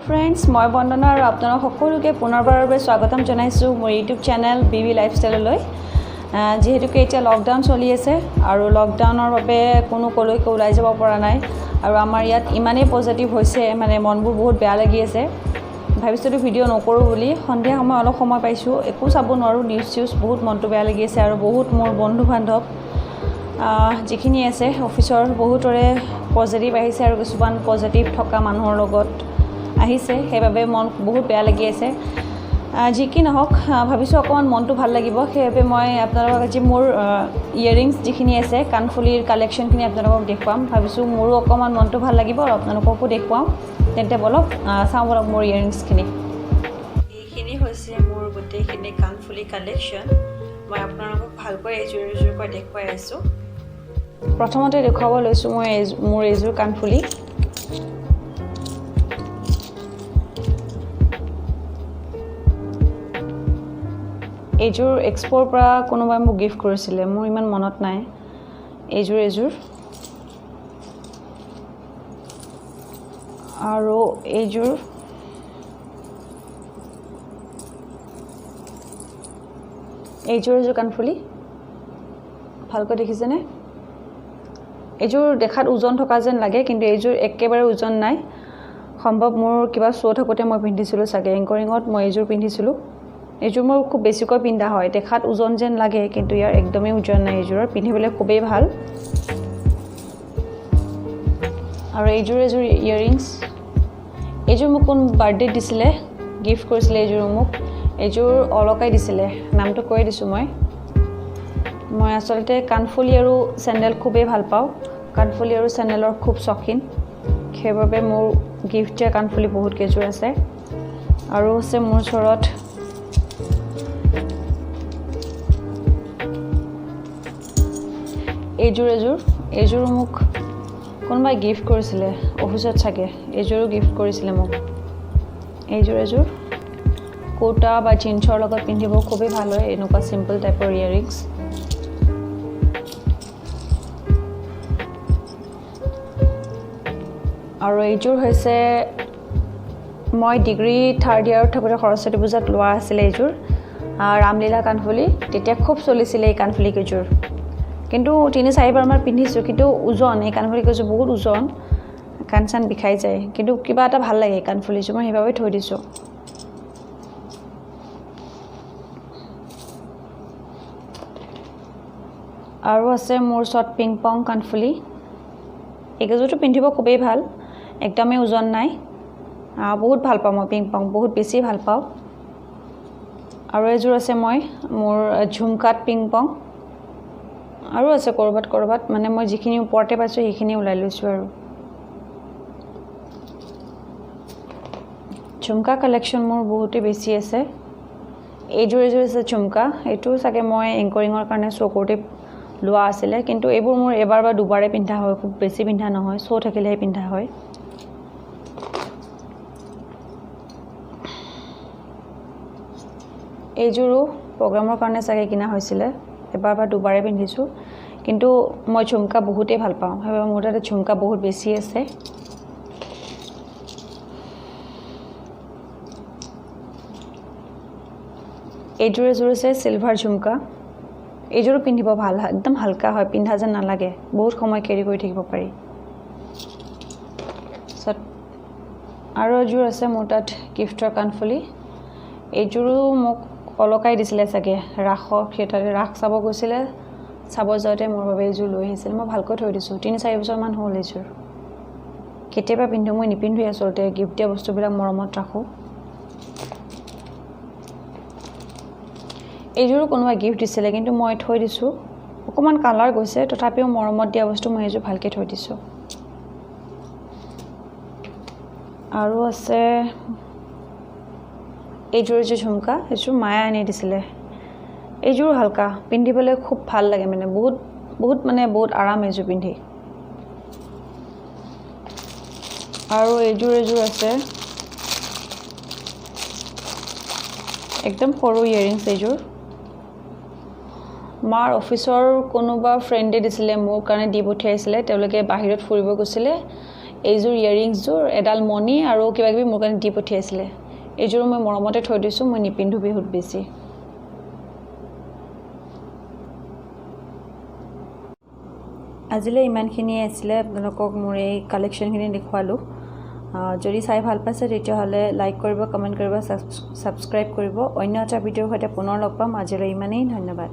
Friends, মই বন্দনা আৰু আপোনালোক সকলোকে পুনৰবাৰৰ বাবে স্বাগতম জনাইছোঁ মোৰ ইউটিউব চেনেল বি বি লাইফষ্টাইললৈ। যিহেতুকে এতিয়া লকডাউন চলি আছে আৰু লকডাউনৰ বাবে কোনো ক'লৈকো ওলাই যাব পৰা নাই আৰু আমাৰ ইয়াত ইমানেই পজিটিভ হৈছে, মানে মনবোৰ বহুত বেয়া লাগি আছে। ভাবিছিলোঁ ভিডিঅ' নকৰোঁ বুলি। সন্ধিয়া সময় অলপ সময় পাইছোঁ, একো চাব নোৱাৰোঁ, নিউজ চিউজ, বহুত মনটো বেয়া লাগি আছে। আৰু বহুত মোৰ বন্ধু বান্ধৱ যিখিনি আছে অফিচৰ, বহুতৰে পজিটিভ আহিছে আৰু কিছুমান পজিটিভ থকা মানুহৰ লগত আহিছে, সেইবাবে মন বহুত বেয়া লাগি আছে। যি কি নহওক, ভাবিছোঁ অকণমান মনটো ভাল লাগিব, সেইবাবে মই আপোনালোকক আজি মোৰ ইয়েৰিংছ যিখিনি আছে, কাণফুলিৰ কালেকশ্যনখিনি আপোনালোকক দেখুৱাম। ভাবিছোঁ মোৰো অকণমান মনটো ভাল লাগিব আৰু আপোনালোককো দেখুৱাম। তেন্তে ব'লক, চাওঁ ব'লক মোৰ ইয়েৰিংছখিনি। এইখিনি হৈছে মোৰ গোটেইখিনি কাণফুলি কালেকশ্যন। মই আপোনালোকক ভালকৈ এযোৰ এযোৰকৈ দেখুৱাই আছোঁ। প্ৰথমতে দেখুৱাব লৈছোঁ মই মোৰ এইযোৰ কাণফুলি। এইযোৰ এক্সপ'ৰ পৰা কোনোবাই মোক গিফ্ট কৰিছিলে, মোৰ ইমান মনত নাই। এইযোৰ আৰু এইযোৰ এইযোৰ কাণফুলি ভালকৈ দেখিছেনে? এইযোৰ দেখাত ওজন থকা যেন লাগে, কিন্তু এইযোৰ একেবাৰে ওজন নাই। সম্ভৱ মোৰ কিবা শ্ব' থাকোঁতে মই পিন্ধিছিলোঁ চাগে, এংকৰিঙত মই এইযোৰ পিন্ধিছিলোঁ। এইযোৰ মোৰ খুব বেছিকৈ পিন্ধা হয়। দেখাত ওজন যেন লাগে, কিন্তু ইয়াৰ একদমেই ওজন নাই। এইযোৰৰ পিন্ধিবলৈ খুবেই ভাল। আৰু এইযোৰ এযোৰ ইয়েৰিংছ। এইযোৰ মোক কোন বাৰ্থডেত দিছিলে, গিফ্ট কৰিছিলে এইযোৰ মোক। এইযোৰ অলকাই দিছিলে, নামটো কৈ দিছোঁ মই। মই আচলতে কাণফুলি আৰু চেণ্ডেল খুবেই ভাল পাওঁ। কাণফুলি আৰু চেণ্ডেলৰ খুব চখীন, সেইবাবে মোৰ গিফ্ট দিয়া কাণফুলি বহুত কেইযোৰ আছে। আৰু আছে মোৰ ওচৰত এইযোৰ এযোৰ। এইযোৰো মোক কোনোবাই গিফ্ট কৰিছিলে অফিচত চাগে, এইযোৰো গিফ্ট কৰিছিলে মোক। এইযোৰ এযোৰ কুৰ্তা বা জিন্সৰ লগত পিন্ধিব খুবেই ভাল হয়, এনেকুৱা চিম্পল টাইপৰ ইয়েৰিংছ। আৰু এইযোৰ হৈছে মই ডিগ্ৰী থাৰ্ড ইয়েৰত থাকোঁতে সৰস্বতী পূজাত লোৱা আছিলে এইযোৰ ৰামলীলা কাণফুলি। তেতিয়া খুব চলিছিলে এই কাণফুলি কেইযোৰ, কিন্তু 3-4বাৰমান পিন্ধিছোঁ, কিন্তু ওজন এই কাণফুলি কেইযোৰ বহুত ওজন, কাণ চান বিষাই যায়, কিন্তু কিবা এটা ভাল লাগে এই কাণফুলিযোৰ, মই সেইবাবে থৈ দিছোঁ। আৰু আছে মোৰ ওচৰত পিং পং কাণফুলি। এইকেইযোৰটো পিন্ধিব খুবেই ভাল, একদমেই ওজন নাই। বহুত ভাল পাওঁ মই পিং পং, বহুত বেছি ভাল পাওঁ। আৰু এযোৰ আছে মই মোৰ ঝুমকাত পিং পং। আৰু আছে ক'ৰবাত ক'ৰবাত, মানে মই যিখিনি ওপৰতে পাইছোঁ সেইখিনি ওলাই লৈছোঁ। আৰু ঝুমকা কালেকশ্যন মোৰ বহুতেই বেছি আছে। এইযোৰ এযোৰ আছে ঝুমকা, এইটো চাগে মই এংকৰিঙৰ কাৰণে শ্ব' কৰোঁতে লোৱা আছিলে, কিন্তু এইবোৰ মোৰ এবাৰ বা দুবাৰে পিন্ধা হয়, খুব বেছি পিন্ধা নহয়, শ্ব' থাকিলেহে পিন্ধা হয়। এইযোৰো প্ৰগ্ৰামৰ কাৰণে চাগে কিনা হৈছিলে, এবাৰ বা দুবাৰে পিন্ধিছোঁ, কিন্তু মই ঝুমকা বহুতেই ভাল পাওঁ, সেইবাবে মোৰ তাতে ঝুমকা বহুত বেছি আছে। এইযোৰ এযোৰ আছে চিলভাৰ ঝুমকা। এইযোৰো পিন্ধিব ভাল, একদম হালকা হয়, পিন্ধা যেন নালাগে, বহুত সময় কেৰি কৰি থাকিব পাৰি। তাৰপিছত আৰু এযোৰ আছে মোৰ তাত গিফ্টৰ কাণফুলি। এইযোৰো মোক অলকাই দিছিলে চাগে, ৰাসৰ থিয়েটাৰে ৰাস চাব গৈছিলে, চাব যাওঁতে মোৰ বাবে এইযোৰ লৈ আহিছিল। মই ভালকৈ থৈ দিছোঁ, 3-4 বছৰমান হ'ল এইযোৰ। কেতিয়াবা পিন্ধোঁ, মই নিপিন্ধোৱে আচলতে, গিফ্ট দিয়া বস্তুবিলাক মৰমত ৰাখোঁ। এইযোৰো কোনোবাই গিফ্ট দিছিলে, কিন্তু মই থৈ দিছোঁ। অকণমান কালাৰ গৈছে, তথাপিও মৰমত দিয়া বস্তু মই এইযোৰ ভালকৈ থৈ দিছোঁ। আৰু আছে এইযোৰ এযোৰ ঝুমকা, এইযোৰ মায়ে আনি দিছিলে। এইযোৰো হালকা, পিন্ধিবলৈ খুব ভাল লাগে, মানে বহুত বহুত মানে বহুত আৰাম এইযোৰ পিন্ধি। আৰু এইযোৰ এযোৰ আছে একদম সৰু ইয়েৰিংছ। এইযোৰ মাৰ অফিচৰ কোনোবা ফ্ৰেণ্ডে দিছিলে, মোৰ কাৰণে দি পঠিয়াইছিলে। তেওঁলোকে বাহিৰত ফুৰিব গৈছিলে, এইযোৰ ইয়েৰিংছযোৰ, এডাল মণি আৰু কিবা কিবি মোৰ কাৰণে দি পঠিয়াইছিলে। এইযোৰো মই মৰমতে থৈ দিছোঁ, মই নিপিন্ধো বিহুত বেছি। আজিলৈ ইমানখিনিয়ে আছিলে, আপোনালোকক মোৰ এই কালেকশ্যনখিনি দেখুৱালোঁ। যদি চাই ভাল পাইছে, তেতিয়াহ'লে লাইক কৰিব, কমেণ্ট কৰিব, ছাবস্ক্ৰাইব কৰিব। অন্য এটা ভিডিঅ'ৰ সৈতে পুনৰ লগ পাম। আজিলৈ ইমানেই, ধন্যবাদ।